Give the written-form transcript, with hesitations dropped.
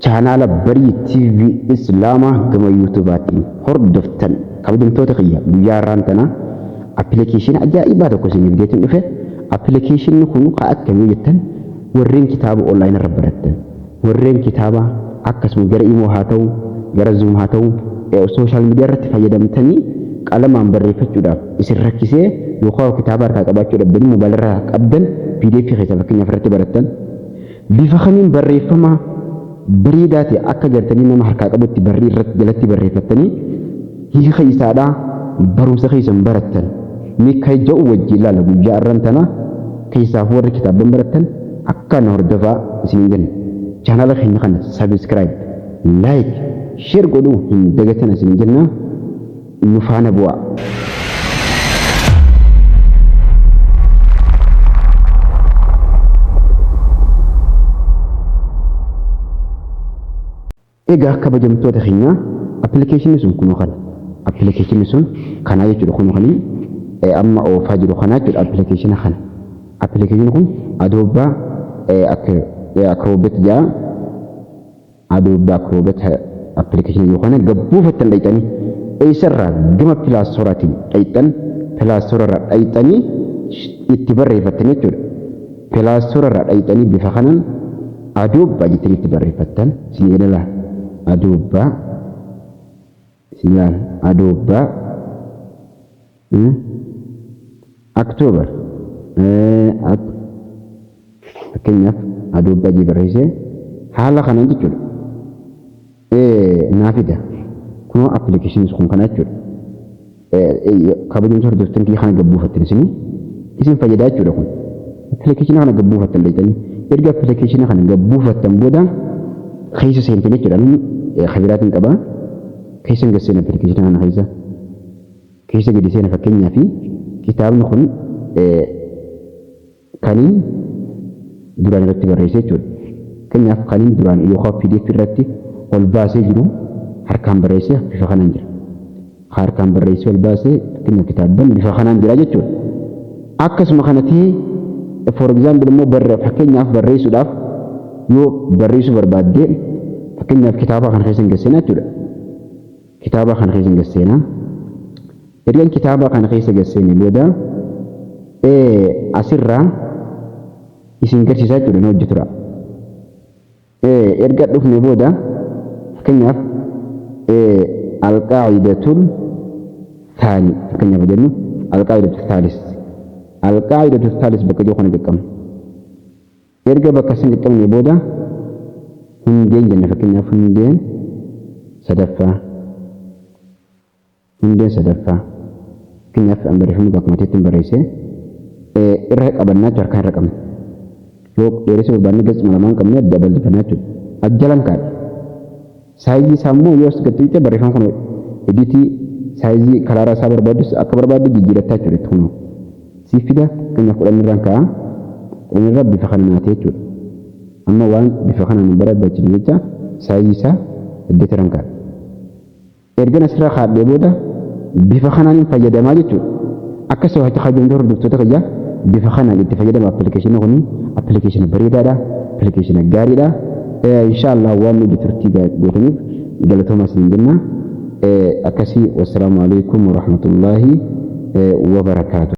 Chaanaala Barii TV Islaamaa gama YouTube'aatiin hordoftan kabajamtoota kiyya, guyyaa har'aan tana appilikeeshina ajaa'ibaa tokko isiniif fideetiin dhufe. Appilikeeshinni kun ka akkamii jettan, warreen kitaaba online irra barattan, warreen kitaaba akkasuma gara imo haa ta'u, gara Zoom haa ta'u, social media irratti fayyadamtanii qalamaan barreeffachuudhaaf isin rakkisee, yookaan kitaaba harkaa qabaachuu dhabdanii mobaayila irraa qabdan PDF keessa fakkeenyaaf irratti barattan, bifa kamiin barreeffama bareedaa ta'e akka gartanii nama harkaa qabutti barrii irratti jalatti barreeffattanii hiika isaadhaa barumsa keessan barattan mee kan ja'u wajjin ilaala guyyaa arran tana. Keessaaf warri kitaabban barattan akka na hordofaa isiniin jenna. Chaanaala keenya kana subscribe, like, share godhuu hin dagatina isiniin jenna, nu faana bu'aa. Egaa kabajamtoota keenya, appilikeeshinni sun kunoo kana. Appilikeeshinni sun kanaa jechuudha, kunoo kanii amma oofaa jiru kanaa jechuudha appilikeeshina kana. Appilikeeshinni kun Adobe Acrobat jedha. Adobe Acrobat appilikeeshina jiru kana gabbuufattan dhayxanii eessarraa gama pilaastooraatiin dhayxan, pilaastoorarraa dhayxanii itti barreeffattan jechuudha. Pilaastoorarraa dhayxanii bifa kanaan Adobe jettanii itti barreeffattan isin jedhala. Adobe isin ilaala. Adobe October, fakkeenyaaf Adobe jee barreessee haala kanaan jechuudha. Naa fida. Kunoo appilikeeshiniin kun kana jechuudha. Kabajamtoota hordoftoonni kiyya, kana gabbuufattan isinii isin fayyadaa jechuudha kun. Appilikeeshina kana gabbuufattan dhaqxanii erga appilikeeshina kana gabbuufattan booda keessa seentan jechuudha. Namni kabiraatiin qaba. Keessa hin gasseen appilikeeshina kana keessa. Keessa gadi seena, fakkeenyaa fi kitaabni kun kaniin duraan irratti barreesse jechuudha. Fakkeenyaaf kaniin duraan yookaan PDF irratti ol baasee jiru harkaan barreessee bifa kanaan jira. Harkaan barreessee ol baasee, fakkeenyaaf kitaabban bifa kanaan jira jechuudha. Akkasuma kanatti, for example immoo fakkeenyaaf barreessuudhaaf yoo barreessuu barbaadde, fakkeenyaaf kitaaba kana keessa hin gasseena jechuudha. Kitaaba kana keessa hin gasseena. Ergan kitaaba kana keessa gasseene booda asirraa isin garsiisaa jechuudha, na hojjetura. Erga dhufne booda fakkeenyaaf alqaa'idatul taani fakkeenyaaf jennu, alqaa'idatul taalis, alqaa'idatul taalis bakka jiru kana qaqqabna. Erga bakka san qaqqabne booda hundeen jenna, fakkeenyaaf hundeen sadaffaa, hundeen sadaffaa fakkeenyaaf an barreeffamni akkuma ta'etti barreessee irra qabannaa jechuudha, harkaan irra qabna. Yoo dheeressuu barbaanne gatsuma lamaan qabnee adda bal'ifannaa jechuudha. Ajjalan kaadha. Saayizii isaa immoo yoo as gad tuqxe barreeffama kun edit saayizii kalaara isaa barbaadus akka barbaaddu jijjiirattaa jechuudha itti kunoo. Siif fida, fakkeenyaaf 10 irraan kaa'a. 10 irra bifa kana naatee jechuudha. Amma waan bifa kanaan hin barbaachifne jecha saayizii isaa 8 irraan kaa'a. Ergan asirra kaadhee booda bifa kanaan hin fayyadamaa jechuudha. Akkasuma kabajamtoota hordoftoota kiyya, bifa kanaan itti fayyadama. Appilikeeshinii kun appilikeeshina bareedaadha. Appilikeeshina gaariidha. Inshaallah waan nuti turtii gootaniif galatoomaa isiniin jenna. Akkasii, wassalaamu alaikum warahmatullaahi wabarakaatu.